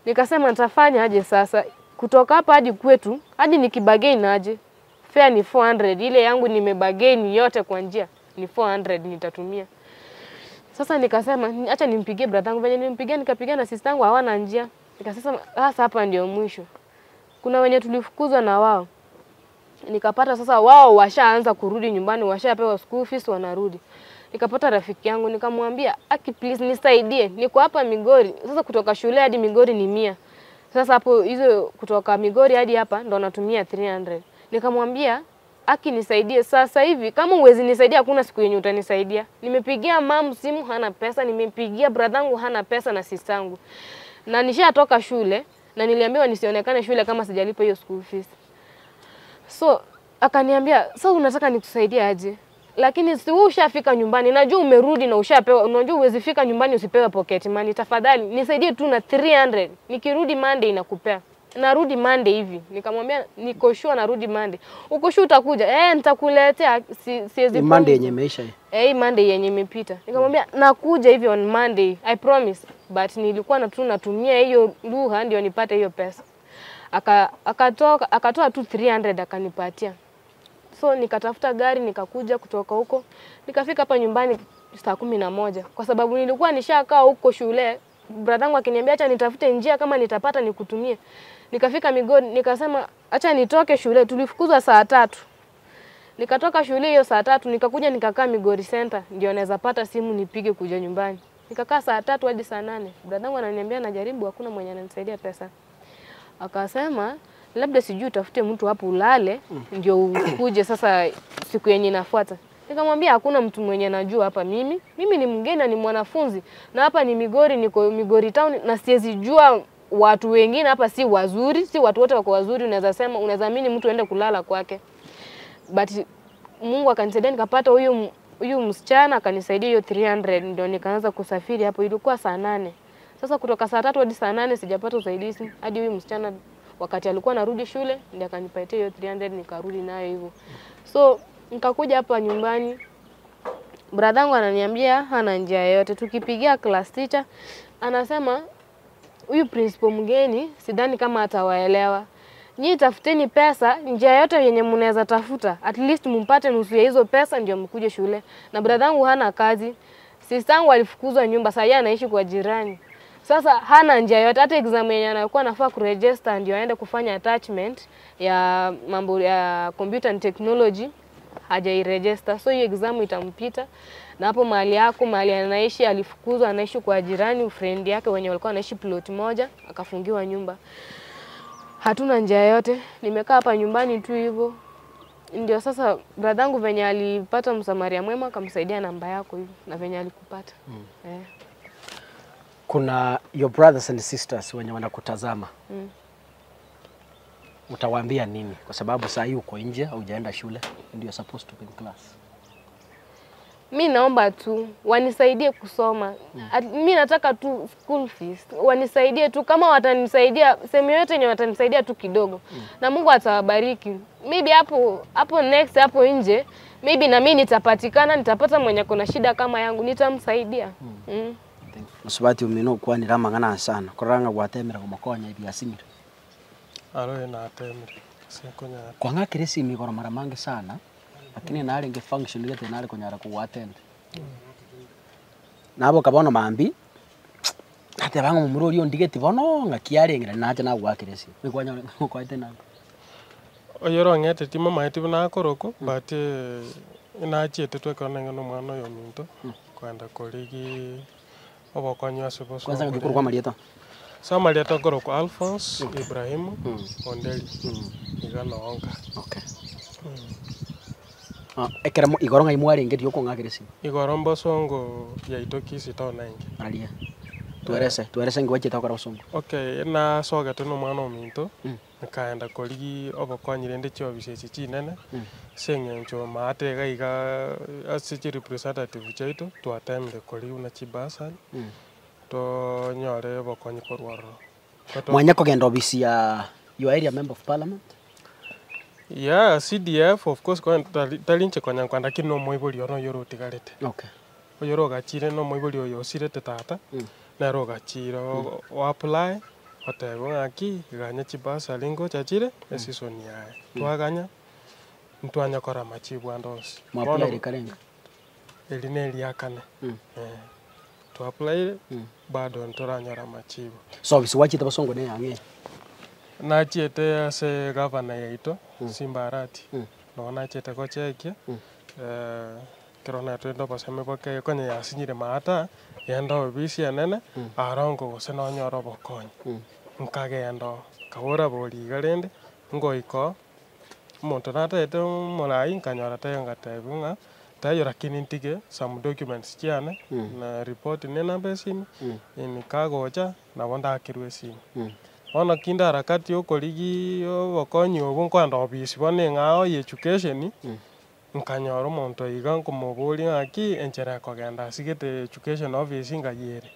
Nikasema nitafanya aje sasa kutoka hapa hadi kwetu, hadi nikibagain aje? Fare ni 400, ile yangu nimebagain yote kwa njia ni 400 nitatumia. Sasa nikasema acha nimpigie brother yangu. Venye nilimpigia nikapigia na sister yangu hawana njia. Nikasema sasa hapa ndio mwisho. Kuna wenye tulifukuzwa na wao. Nikapata sasa wao washaanza kurudi nyumbani, washapewa school fees wanarudi. Nikapata rafiki yangu nikamwambia aki please nisaidie, niko hapa Migori. Sasa kutoka shule hadi Migori ni 100. Sasa hapo hizo kutoka Migori hadi hapa ndo natumia 300. Nikamwambia aki nisaidie sasa hivi, kama huwezi nisaidia hakuna siku yenye utanisaidia. Nimepigia mom simu hana pesa, nimepigia brother yangu hana pesa na sister yangu. Na nishatoka shule na niliambiwa nisionekane shule kama sijalipa hiyo school fees. So akaniambia sasa unataka nikusaidie aje? Lakini si wewe ushafika nyumbani, najua umerudi na ushapewa, unajua huwezi fika nyumbani usipewe pocket money. Tafadhali nisaidie tu na 300. Nikirudi Monday nakupea. Narudi Monday hivi. Nikamwambia niko sure narudi Monday. Uko sure utakuja? Nitakuletea. Siwezi. Monday yenye imeisha hii. Monday yenye imepita. Nikamwambia nakuja hivi on Monday, I promise. But nilikuwa natumia hiyo lugha ndio nipate hiyo pesa. Akatoa tu 300 akanipatia. So nikatafuta gari nikakuja kutoka huko. Nikafika hapa nyumbani saa 11 kwa sababu nilikuwa nishakaa huko shule. Brother yangu akiniambia acha nitafute njia kama nitapata nikutumie. Nikafika Migori nikasema acha nitoke shule, tulifukuzwa saa 3. Nikatoka shule hiyo saa 3 nikakuja nikakaa Migori Center ndio naweza pata simu nipige kuja nyumbani. Nikakaa saa 3 hadi saa 8. Brother yangu ananiambia najaribu, hakuna mwenye ananisaidia pesa. Akasema labda sijui utafute mtu hapo ulale ndio ukuje sasa siku yenye inafuata. Nikamwambia hakuna mtu mwenye anajua hapa mimi. Mimi ni mgeni na ni mwanafunzi na hapa ni Migori, niko Migori town na siwezi jua watu wengine hapa si wazuri, si watu wote wako wazuri, unaweza sema unaweza amini mtu aende kulala kwake. But Mungu akanisaidia nikapata huyu msichana akanisaidia hiyo 300 ndio nikaanza kusafiri hapo. Ilikuwa saa 8. Sasa kutoka saa 3 hadi saa 8 sijapata usaidizi hadi huyu msichana wakati alikuwa anarudi shule ndiye akanipatia hiyo 300 nikarudi nayo hivyo. So nikakuja hapa nyumbani, brother yangu ananiambia hana njia yoyote. Tukipigia class teacher anasema huyu principal mgeni sidhani kama atawaelewa. Nyinyi tafuteni pesa, njia yote yenye mnaweza tafuta, at least mumpate nusu ya hizo pesa ndio mkuje shule. Na brother yangu hana kazi, sister yangu alifukuzwa nyumba, sasa yeye anaishi kwa jirani. Sasa hana njia yote, hata exam yenye anakuwa anafaa kuregister ndio aende kufanya attachment ya mambo ya computer and technology hajairegister. So hiyo exam itampita. Na hapo mahali yako mahali anaishi alifukuzwa, anaishi kwa jirani friend yake wenye walikuwa anaishi plot moja, akafungiwa nyumba. Hatuna njia yote, nimekaa hapa nyumbani tu hivyo. Ndio sasa brother yangu venye alipata msamaria mwema akamsaidia namba yako hivyo na venye alikupata. Kuna your brothers and sisters wenye wanakutazama. Utawaambia nini? Kwa sababu saa hii uko nje, haujaenda shule and you are supposed to be in class. Mi naomba tu wanisaidie kusoma. Mi nataka tu school fees. Wanisaidie tu, kama watanisaidia sehemu yote yenye watanisaidia tu kidogo. Na Mungu atawabariki. Maybe hapo next hapo nje, maybe na mimi nitapatikana, nitapata mwenye kuna shida kama yangu, nitamsaidia. Musubati umino kwanira mangana sana. Koranga gwatemera gumokonya ibiasimira. Aro na atemire. Sinkonya. Kwanga kirisi migoro mara mangi sana. Lakini nare nge function gete nare konyara ku attend. Nabo kabono mambi ate bango murori ondigeti bono ngakiarengera nacha nagwakiresi mikwanya ngokoite na oyoro ngete timo maiti na koroko but inachiete twekona no mwana oyo minto kwenda koligi obokonywa sobo kwanza ngikuru kwa malieto so malieto koroko Alphonse Ibrahim Ondeli igana onka okay. Ekera igoro ngai mwarenge dioko ngakiresi igoro mbosongo yaitokisi town ainge alia tuerese ngwache takora osongo okay na soga tono mwana ominto nkaenda koligi obokonyire ndi chiobise echi chinene seng'encho maate gaiga ase chi representative chaito twatemire koligi una chibasari to nyore obokonyi korwarro mwanya kogenda obisi ya your area member of parliament. Yeah, CDF of course talinche konya kwanda kino moibori ono yoro tigarete. Okay. Oyoro gachire no moibori oyo osirete tata. Nero gachire o apply otebo ngaki ganya chibasa lingo chachire esisoni yae. Twaganya ntwanya kora machibu andosi. Mwa apply karenga. Eline liakane. To apply bado ntoranyora machibu. So bisiwachi tabasongo ne yange. Nachiete ase governor yaito Simbarati. No nachiete gochekia. Kerona twendo baseme boke konya yasinyire maata yenda obisi enene arongo gose nonyora obokonyi. Nkagenda kabora bori garende ngoiko omonto nataete morai nkanyora tayo ngatebi ng'a tayo lakini ntige some documents chiane na report ne namba esimu nikagocha nabo ndakirwe esimu. Ono kinda harakati okorigi obokonyi obo nkwenda obisi bone ng'ao ya education nkanyora omonto iga nkomobori ng'aki enchera ekogenda asigete education office ngayere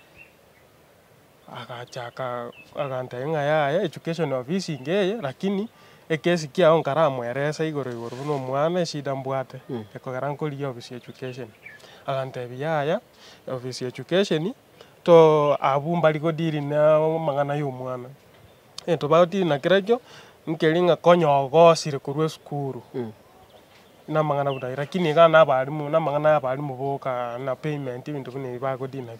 agachaka agantebia ng'a yaya education office ngeye lakini ekesi kiao nkaramweresa igoro igoro buna omwana eshida mbwate ekogera nkorigia office education agantebia yaya office education to abu mbari godiri na mang'ana ya omwana ento baotiri na kerekio nkeri ng'a konya ogosire korwa esukuru na mang'ana buna lakini iga na abarimu na mang'ana ya abarimu boka na payment ebinto buna ebi bagodina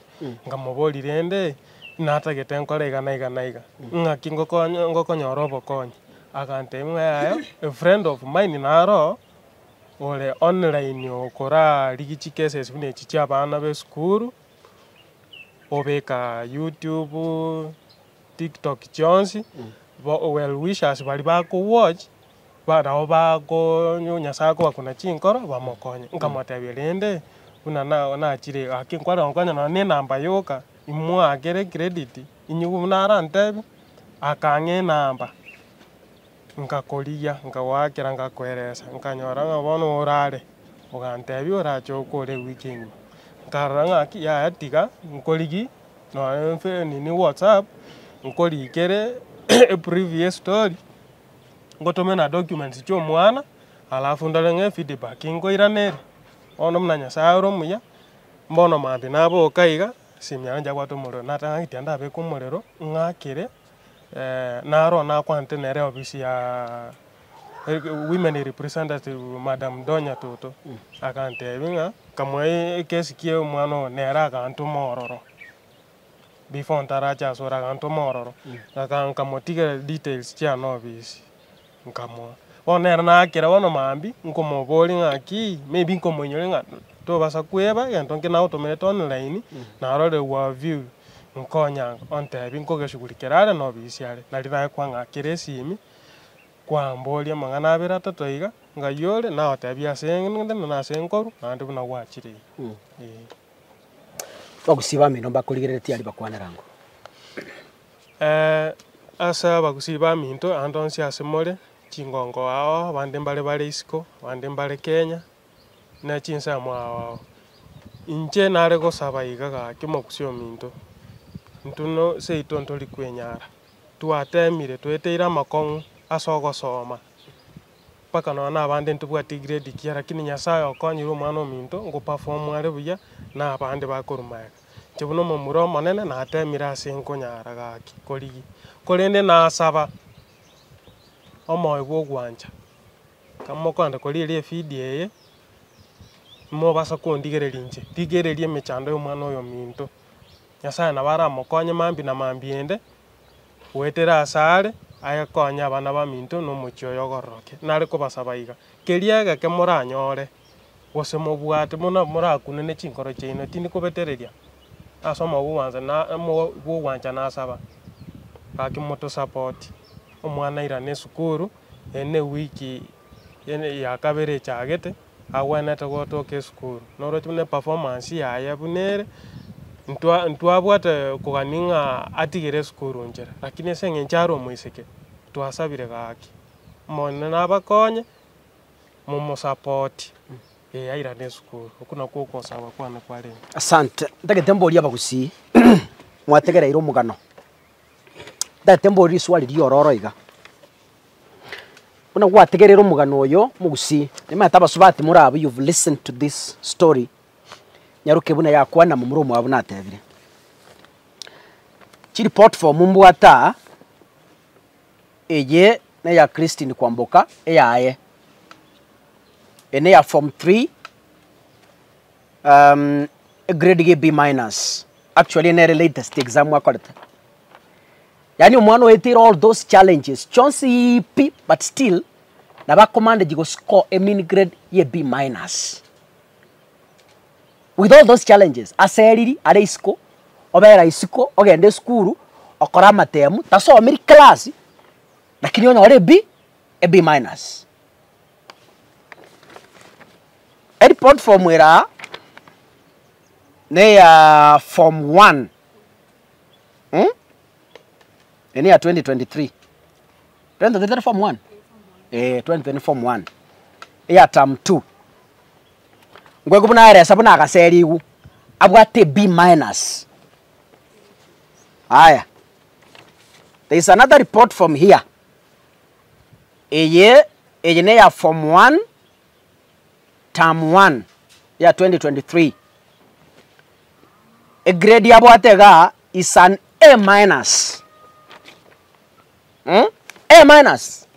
nkamobori rende natagete nkore iga na iga na iga ng'aki ngokonyora obokonyi agantebia ng'a yaya a friend of mine naro ore online okora rigi chicases buna echi chia abana ba esukuru obeka YouTube TikTok chionsi well wishers bari bako watch barao bako Nyasaye bakuna chinkoro bamokonye nkamotebia rende buna nachire aki nkwara nkonya none namba yoka imwakere credit inyugu buna arantebi akang'e namba nkakoria nkawakera nkakweresa nkanyora ng'a bono orare ogantebia orache okore wiki engima nkarora ng'aki yaya tiga nkorigi no nini WhatsApp nkorikere previous story ngotome na documents chio mwana alafu ndore ng'e feedback ngoiranere ono muna Nyasaye ore omuya mbono mambi naboka iga simu yanje abwate omorero natang'akitia ndabeka omorero ng'akere naro nakwante nere ofisi ya women representative Madam Donya Toto akantebia ng'a kamwa ekesi kie omwana oyo nere agantoma ororo before ntaracha asore agantoma ororo nkamotigera details chiane ofisi nkamoa bono nere nakera bono mambi nkomobori ng'aki maybe nkomoinyore ng'a tobasa kweba egento nke nagotomerete online narore wa view nkonya ontebi nkogeshughulikera are na obisi are nari nakwang'akera esimi kwamboria amang'ana abere atato iga ng'ai ore nagotebia ase ng'ende na ase nkoru naende buna gwachire iga. Bagusiba mino bakorigereretie ari bakwanerango ase abagusiba minto ande onsi ase more chingongo ao abande mbare bare isiko abande mbare Kenya na chinsemo ao inche nare gosaba iga gaki mogusi ominto ntuno seito ntori kwenyara twatemire tweteire amakong'u ase ogosoma mpaka nonye abande ntobwati grade kia lakini Nyasaye okonyire omwana ominto ngoperform are buya na abande bakorwa maega inche buna omomura omonene natemire ase nkonyara gaki korigi korende nasaba omoyo bwa ogwancha kama okoenda korigereria evideo eye Mobasa kondigereria inche, rigereria emechando ya omwana oyo minto. Nyasaye nabo aramokonye mambi na mambi ende, goetera ase are, aye abana baminto na omochie oyo ogororoke. Nare kobasaba iga, keria egeke moranyore, gose mobwate muna morakunene chinkoro chiaino, tindikobetereria ase omogwansa na bogwancha nasaba. Gaki motosapoti, omwana airane esukuru, ene ewiki ene ya kabere echagete, agwenerete gotoka esukuru. Noroche buna eperformance yaye buna ere, ntwabwate kogania ng'a atigere esukuru nchera, lakini ase eng'encho are omoiseke, twasabire gaki. Monene nabakonye, momosapoti, airane esukuru, okwo nakwo okosaba kwane kwarenge. Asante. Ntagete mboria abagusii, mwategereire omogano. Ntagete mboria riswali riororo iga. Buna gwategereire omogano oyo omogusii, nimaete abasubati morabwo you've listened to this story, nyaruke buna yakwana momura omwabo natebire. Chireport form mbwate aa, eye neya Christine Kwamboka, eyaye. Ene ya form 3, grade B minus. Actually, nere latest exam wakorete. Yani omwana oetire all those challenges, chonsi P, but still, naba commanded you go score a mean grade ye B minus. With all those challenges, aseriri, are isiko, obera isiko, ogende skuru, okora matemu, tasomiri class, lakini onyore B, a B minus. A report form era ne ya form 1. Ene ya 2023. 2023 form 1. 2023 form 1. Ya term 2. Ngwego buna eresa buna akaserigu. Abwate B minus. Aya. There is another report from here. Eye ne ya form 1 term 1 ya 2023. A grade ya bwatega is an A minus. A minus.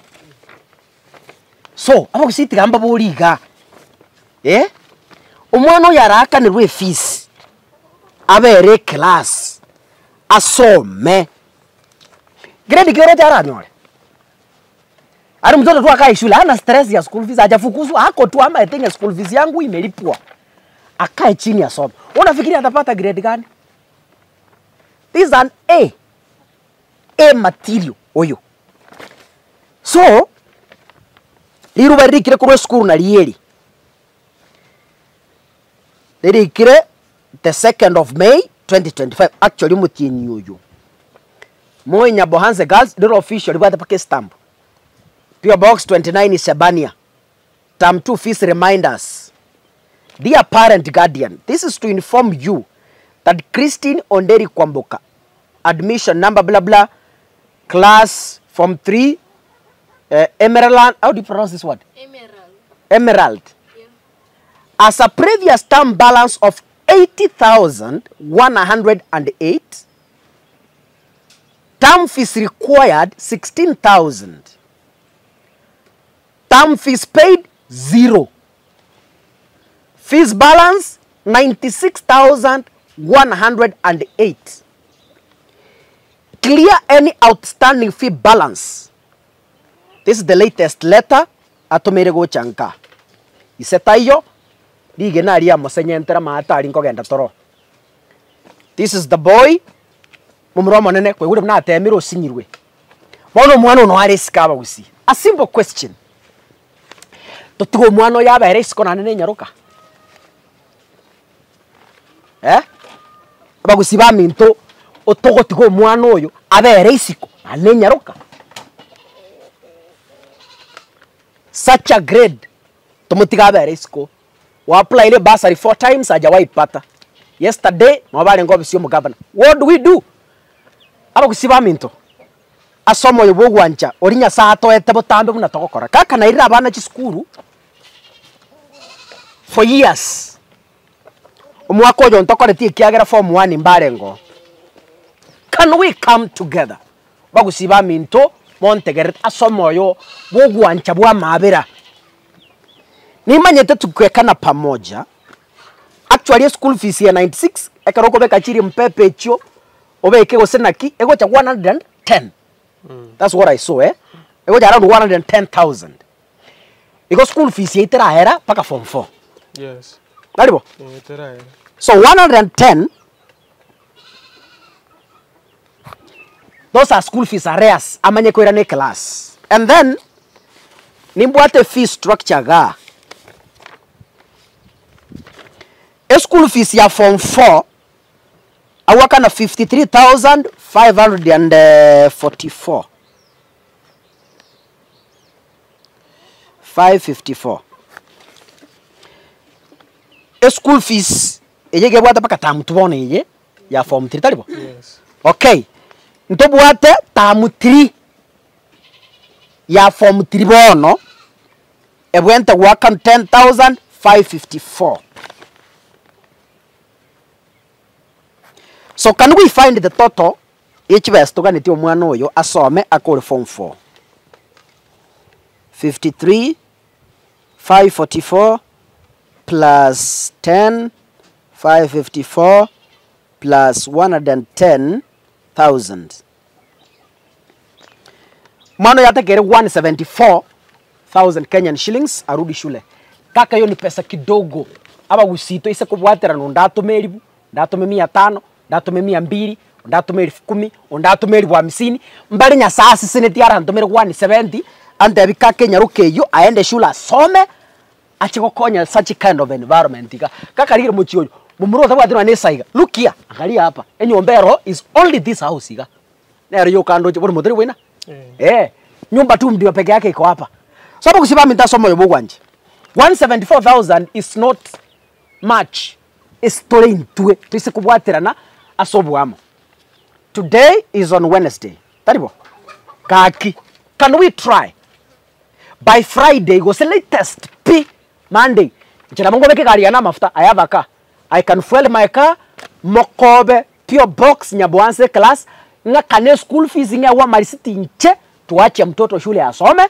So, abagusiti gamba boriga. Omwana oyo arakanirwe fees. Abere class. Asome. Grade kioro aranyore. Ari mtoto tu akae shule, hana stress ya school fees, hajafukuzwa, ako tu ama etenga school fees yangu imelipwa. Akae chini asome. Unafikiria atapata grade gani? This is an A. A material oyo. So, riruba ririkire korwa esukuru na rieri. Ririkire the 2nd of May 2025. Actually mutienyi oyo. Moi Nyabohanse Girls, riro official ribwate pake stamp. PO Box 29 Isebania. Term 2 fees reminders. Dear parent guardian, this is to inform you that Christine Onderi Kwamboka, admission number blah blah, class form 3, Emerald, how do you pronounce this word? Emerald. Emerald. Yeah. As a previous term balance of 80,108, term fees required 16,000. Term fees paid 0. Fees balance 96,108. Clear any outstanding fee balance. This is the latest letter atomere gochanka. Isetayo rigena ria mosenyentera maatari nkogenda toro. This is the boy mumuro monene kwegure mna atemire osinyirwe. Bono mwana no are sikaba gusi. A simple question. Totigo mwana yaba ere siko nane nyaroka. Abagusi ba minto otogotigo mwana oyo abere isiko nane nyaroka. Such a grade tomotiga abere isiko. Wa apply ile bursary 4 times hajawahi pata. Yesterday mwabale ngobisi yo governor. What do we do? Abagusi ba minto asomo yo bogwancha orinya saa toete botambe buna togokora. Kaka nairira abana chisukuru for years. Omwaka oyo ntokoretie kiagera form 1 mbarengo. Can we come together? Bagusiba minto montegeret asomo yo bogwancha bwa mabera. Nimanyete tukwekana pamoja. Actually school fees ya 96 ekaroko beka chiri mpepe chio obeke gose naki egocha 110. That's what I saw, eh? Egocha around 110,000. Ego school fees yaitera hera paka form 4. Yes. Naribo? Yaitera hera. So 110, those are school fees arrears amanye kwira ne class. And then nimbwate fee structure ga. E school fees ya form 4 awaka na 53,544. 554. E school fees eye bwata paka term 2 eye ya form 3 talibo. Yes. Okay. Ntobwate term 3 ya form 3 bono ebwente waka 10,554. So can we find the total each verse toganeti omwana oyo asome akore form 4? 53 544 plus 10 554 plus 110,000. Mwana yatakere 174,000 Kenyan shillings arudi shule. Kaka hiyo ni pesa kidogo. Aba usito ise kubwatera no ndatume elibu, ndatume 500, ndatume 200, ndatume 10,000, ndatume 50. Mbali nyasasi seneti ara ntumire 170 ante bikake nyaruke yo aende shule asome achikokonya such kind of environment. Kaka ligire muchiyo mumuro tabwatirwa ne saiga. Look here, angalia hapa. Enyombero is only this house iga. Nero yo kando bori mudiri wina. Eh, nyumba tu ndio peke yake iko hapa. So hapo kusiba mitasomo yo bugwanje. 174,000 is not much. Is tore intwe twise kubwatirana asobwamo. Today is on Wednesday. Taribo. Kaki. Can we try? By Friday go say latest P Monday. Nchira mungu beke gari yana mafuta. I have a car. I can fuel my car. Mokobe pure box Nyaboanse class nga kane school fees nga wa marisiti nche tuache mtoto shule asome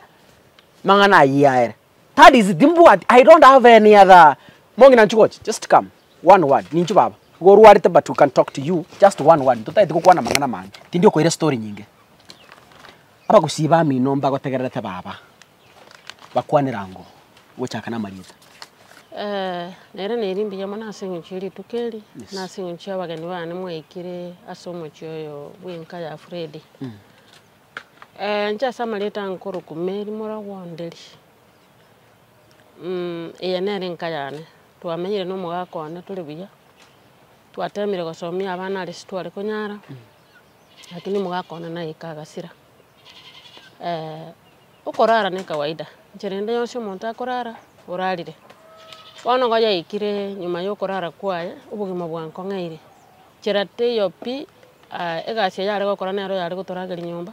mangana yaere. That is dimbu. I don't have any other mongi na nchukochi. Just come. One word. Ninchu baba. Goruwarite but we can talk to you. Just one word. Tutaiti kukuwa na mangana mangi. Tindio kwa ile story nyingi. Aba kusiba mino mbago tegerete baba. Bakwane rango. Wochaka na marieta. Nere nerimbi ya mwana asengi tukeli. Yes. Na asengi abageni bane mwekire asomo choyo bwenka ya Freddy. Ncha samaleta nkoro kumeri mora wondeli. Iya nere nkayane. Twamenyire no mugakone tuli buya. Twatemire gosomia abana ari twari kunyara. Lakini mugakone naye kagasira. Ukorara ni kawaida. Ncherende yonse omuntu akorara orarire. Bono ngoja ikire nyuma yo korara kwaye obugima bwankong'eire. Cherate yo pi egasi yare gokora nero yare gotorageri nyomba.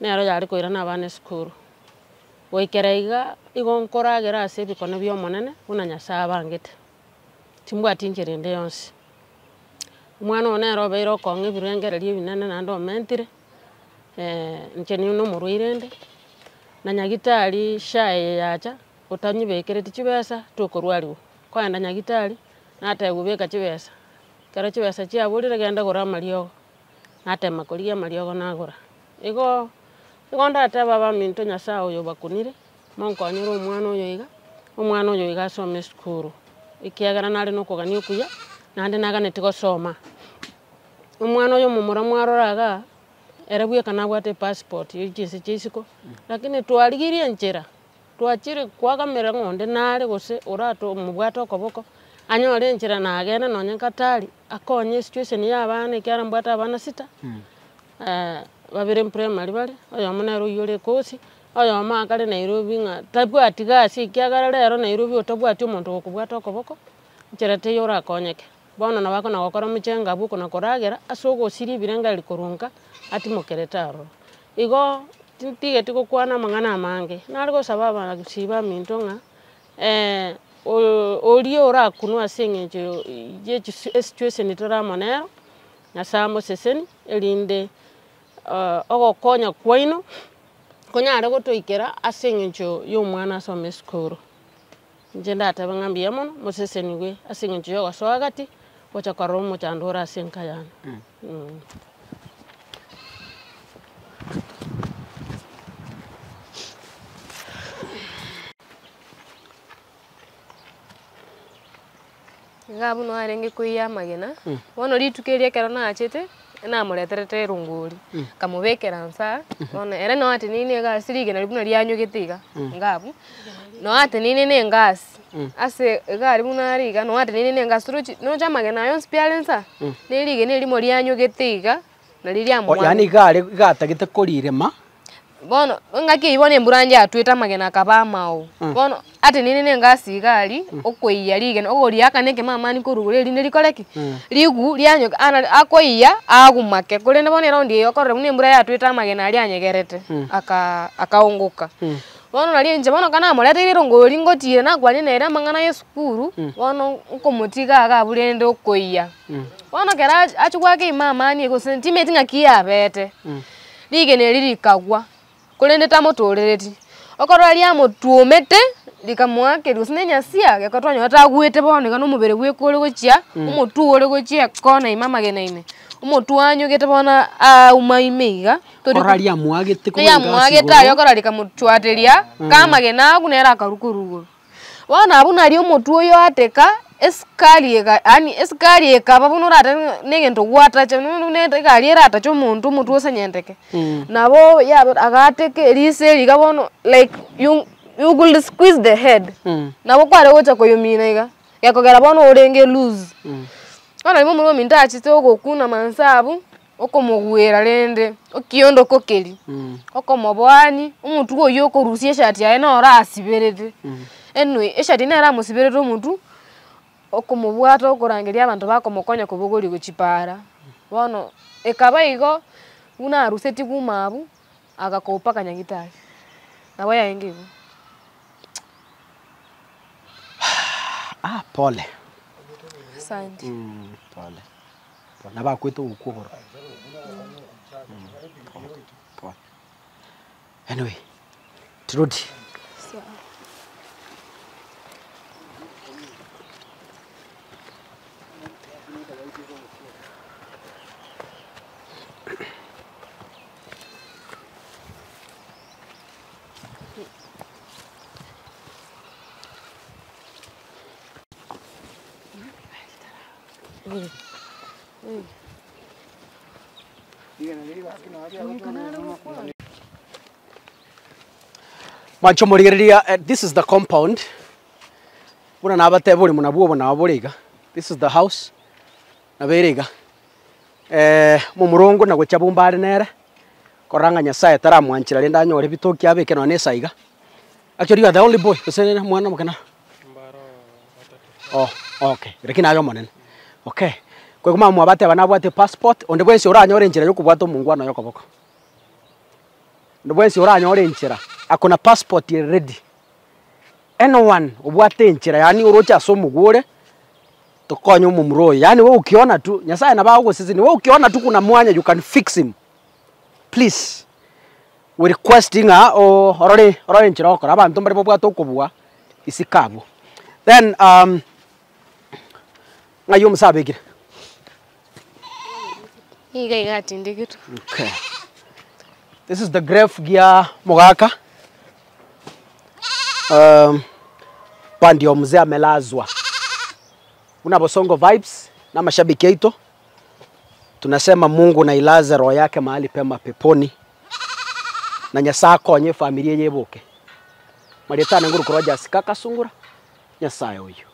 Nero yare koirana abana esukuru. Goikera iga igo nkoragera ase ebikono bia omonene buna Nyasaye abangete. Timbwati ncherende yonsi. Omwana one nero obeire okong'a ebirengererio ebinene naende omentire. Nche no omorwaire na nyagitari shaye yacha utanyibekereti chibesa tukorwariwo kwaenda nyagitari natebubeka chibesa kero chibesa chiaburire genda gora amariogo natema korigia amariogo nagora igo igo ndateba baminto Nyasaye oyo bakunire monkonyera omwana oyo iga asome esukuru ekiagera nare nokogania okuya naende naganeti gosoma omwana oyo momura mwaroraga era bweka nabwate passport yechise chisiko lakini twarigirie enchera twachire kwagamera ng'onde nare gose orato mubwato okoboko anyore enchera nagenda nonye nkatari akonye situation ya abana ekiara mbwate abana sita. Babere primary bale oyo munero yore kosi oyo makare Nairobi ng'a tabwati gasi ekiagera rero Nairobi otabwati omonto gokobwata okoboko enchera teiyo orakonyeke bono nabako nagokora omochenga abwo nakoragera ase ogosiria ebirenga rikorunka atimokereta aro igo tintigeti gokwana amang'ana amange nare gosaba abana gosiba minto ng'a orio orakunwa ase eng'encho ye situation toramo nero Nyasaye amoseseni erinde ogokonya kwaino konyare gotoikera ase eng'encho ya omwana asome esukuru. Nje ndateba ng'a mbuya mono, moseseniwe ase eng'encho ya ogosoa gati, gocha korora omochando ore ase enka yane. Iga abwo narenge koiya amagena, bono rituko eria ekero nachete, namoreterete erongori, nkamobekera nsa, bono ere no ateneine egasi rigena buna rianyogete iga, iga abwo, no ateneine na engasi, ase egari buna are iga, no ateneine na engasi torochi noche amagena aye onsi pi are nsa, na erigena erimo rianyogete iga, nari Oh, yaani riamwangete. iga are iga atagete korirema. Bono, engaki eywo bono embura yatwete amagena akaba amao. Bono, ateneine na engasi iga aria, okoiya rigena, ogoriaka na ekemamani korwa igoro erinde rikore ki? Rigu rianyoka ana akoiya, agumake, korende bono eraundi eye okorora buna embura yatwete amagena aria anyegerete, aka akaongoka. Bono nari inche bono ka namoreteire erongori ngotire nakwane nere amang'ana ya esukuru, bono nkomotiga iga abwo rende okoiya. Bono ekero achia goaka emamani gose ntimeti ng'aki yabete, rigena eri rikagwa, korende tamotorereti, okorora riamotwomete, rikamoakeria gose na enyasia, geko twanyora tagwete bono iga na omobere bweka ore gochia, omotwe ore gochia ekona ime amagena ime, omotwe anyogete bono auma ime iga, tori Korora riamwagete korwa engasi riamwagete aria igoro. okora rikamochwateria, ka amagena agwo nere akarwa korwa igoro. Bono abwo nari omotwe oyo ateka, esukari eka yaani esukari ekaba buna orate na egento gwatacha buna egari eratache omonto omotwe osenyenteke. Nabo yaba agateka eriso eri iga bono like you you could squeeze the head. Nabo kware gocha koyomina iga, gekogera bono orenge loose. Bono rimo omorwa ominto achete ogokuna mansa abwo, okomogwera rende, okiondoka keri, okomoboani, omotwe oywo okorusia eshati yaye noro asiberete. Anyway, eshati nere amosiberete omotwe, okomobwata okorangeria abanto bakomokonya kobogoria gochia para. Bono, ekaba igo, buna aruseti kuma abwo, agakopa mpaka nyagetari. Nabo yaenge igo. Ah, pole. Asante. Pole. Pole. Nabakwete ogokwa igoro. Pole. Pole. Anyway, turudi. Sawa. Mwancho morigereria, this is the compound. Buna nabateba ori muna bwobo nabo iga. This is the house. Nabere iga. Mumurongo na gocha bumbare nere. Koranga Nyasaye taramwanchira rende anyore bitoki abeke none esaiga. Actually you are the only boy. Gose mwana mokena. Oh, okay. Lakini ayo monene. Okay. Kwa kuma mwabate banabwate passport, onde bwensi oranyore enchera yokubwata omongwana yokoboko. Onde bwensi oranyore enchera, akona passport ready. Anyone obwate enchera, yani orocha ase omogore, tokonye omomura oyo. Yani wewe ukiona tu, Nyasaye nabago sisi ni wewe ukiona tu kuna mwanya you can fix him. Please. We requesting o orore orore enchera okora abantu mbare bobwate okobua isikabo. Then ng'ayo musabekire. Iga iga atindikitwe. Okay. This is the grave gia Mogaka. Ndio mzee amelazwa. Una Bosongo vibes na mashabiki yetu. Tunasema Mungu na ilaze roho yake mahali pema peponi. Na Nyasaye akonye familia yeboke. Marietana nguru kuroja sikaka sungura. Nyasaye oyo.